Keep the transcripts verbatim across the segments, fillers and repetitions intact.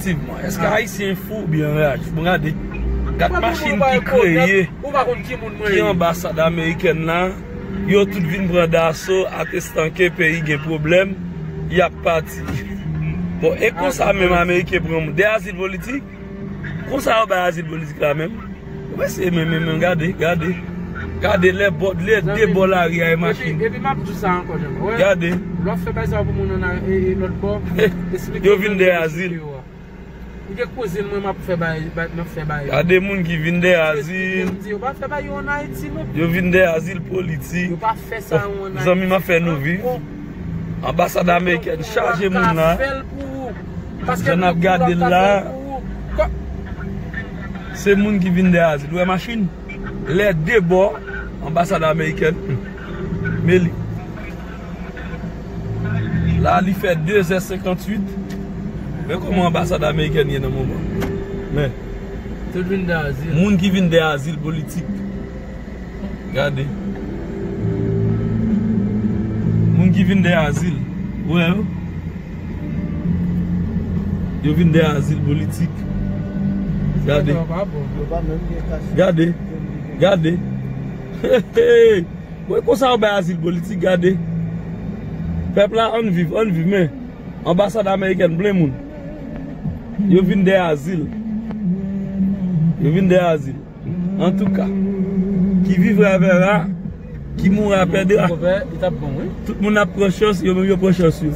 Efektivman, èske Ayisyen fou oubyen anraje? Bon, gade, gad machin ki kreye, ki anbasad amerikèn la, yo tout vin pran daso, atestanke peyi gen pwoblèm, y ap pati. Bon, e konsa menm Ameriken pran moun. De azil politik? Konsa yo bay azil politik la menm? Ou pa se men, men, men, gade, gade. Gade lè bò, lè de bò lari a e machin. Epi, epi m ap di sa ankò, Jean. Gade. Lè w ap fè bagay sa pou moun nan, e, e, lòt bò, eksplike yo vin de azil. Ou gen koze mwen, m ap fè bagay, m ap fè bagay. Gade moun ki vin de azil. Yo pa fè bagay yo ann Ayiti, non. Yo vin de azil politik. Yo pa fè sa yo ann Ayiti. Zanmi, m ap fè nou viv. Anbasad amerikèn chaje moun la. Jan n ap gade l la, se moun ki vin de azil. Ou wè machin? Lè de bò, anbasad amerikèn. Men li. La, li fè de zè senkantuit. Men kòman anbasad amerikèn ye nan moman? Men. Tout vin de azil. Moun ki vin de azil politik. Gade. Moun ki vin de azil. Ou wè yo? Yo vin de azil politik. Gade. Gade. Gade. Hey, hey. Bon, e konsa yo bay azil politik, gade. Pèp la, ann viv, ann viv, men. Anbasad amerikèn plen moun. Yo vin de azil. Yo vin de azil. Antouka, qui vivra verra, qui mourra perdra. Tout moun ap pran chans, yo menm yo pran chans yo.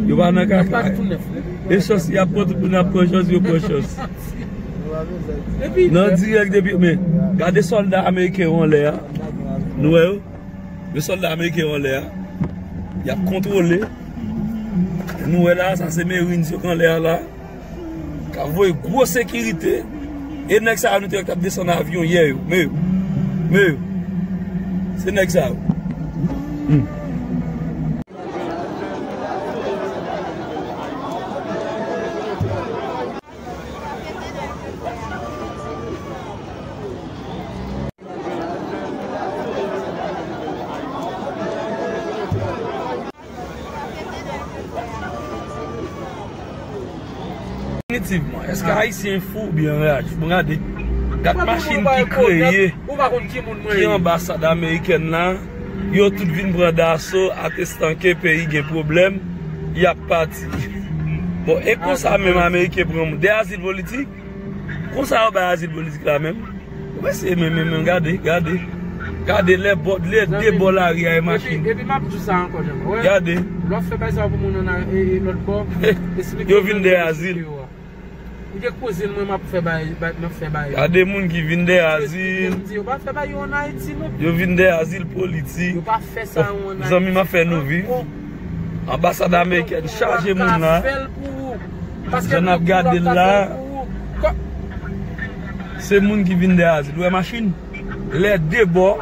Yo pa nan kaka. E chans y ap pran, tout moun ap pran chans, yo pran chans. Nan dirèk depi, men, gade sòlda ameriken yo anlè a. Nou wè yo? Men sòlda ameriken yo anlè a. Y ap kontwole. Nou wè la, sa se Marines yo k anlè a la. K ap voye gwo sekirite. E nèg sa yo nou te wè k t ap desann avyon yè yo. Men yo. Men yo. Se nèg sa yo. Hmm. Definitivman, èske Ayisyen fou oubyen anraje? Bon, gade, gad machin ki kreye, ki anbasad amerikèn la, yo tout vin pran daso, atestanke peyi gen pwoblèm, y ap pati. Bon, e konsa menm Ameriken pran moun. De azil politik? Konsa yo bay azil politik la menm? Ou pa se men, men, men, gade, gade. Gade lè bò, lè de bò lari a e machin. Epi, epi m ap di sa ankò, Jean. Gade. Lè w ap fè bagay sa pou moun nan, e, e, lòt bò, eksplike yo vin de azil. Ou gen koze mwen, m ap fè bagay, m ap fè bagay. Gade moun ki vin de azil. Yo pa fè bagay yo ann Ayiti, non. Yo vin de azil politik. Yo pa fè sa yo ann Ayiti. Zanmi, m ap fè nou viv. Anbasad amerikèn chaje moun la. Jan n ap gade l la, se moun ki vin de azil. Ou wè machin? Lè de bò,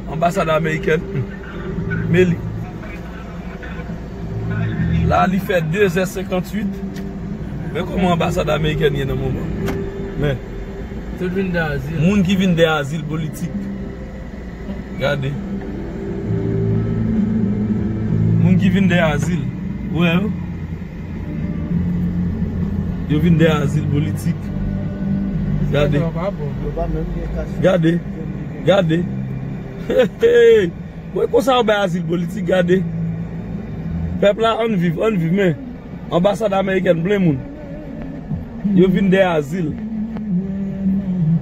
anbasad amerikèn. Men li. La, li fè de zè senkantuit. Men kòman anbasad amerikèn ye nan moman? Men. Tout vin de azil. Moun ki vin de azil politik. Gade. Moun ki vin de azil. Ou wè yo? Yo vin de azil politik. Gade. Gade. Gade. Hey, hey. Bon, e konsa yo bay azil politik, gade. Pèp la, ann viv, ann viv, men. Anbasad amerikèn plen moun. Yo vin de azil.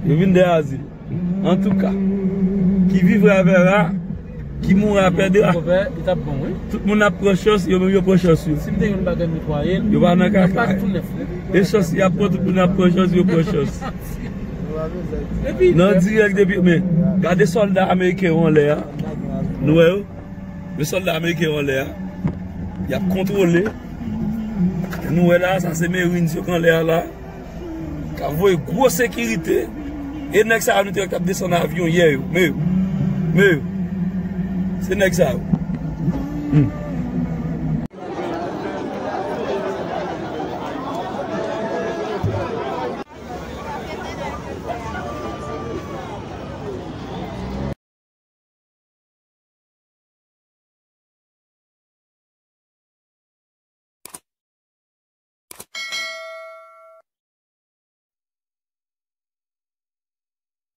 Yo vin de azil. Antouka, qui vivra verra, qui mourra perdra. Tout moun ap pran chans, yo menm yo pran chans yo. Yo pa nan kaka. E chans y ap pran, tout moun ap pran chans, yo pran chans. Nan dirèk depi, men, gade sòlda ameriken yo anlè a. Nou wè yo? Men sòlda ameriken yo anlè a. Y ap kontwole. Nou wè la, sa se Marines yo k anlè a la. K ap voye gwo sekirite. E nèg sa yo nou te wè k t ap desann avyon yè yo. Men yo. Men yo. Se nèg sa yo. Hmm.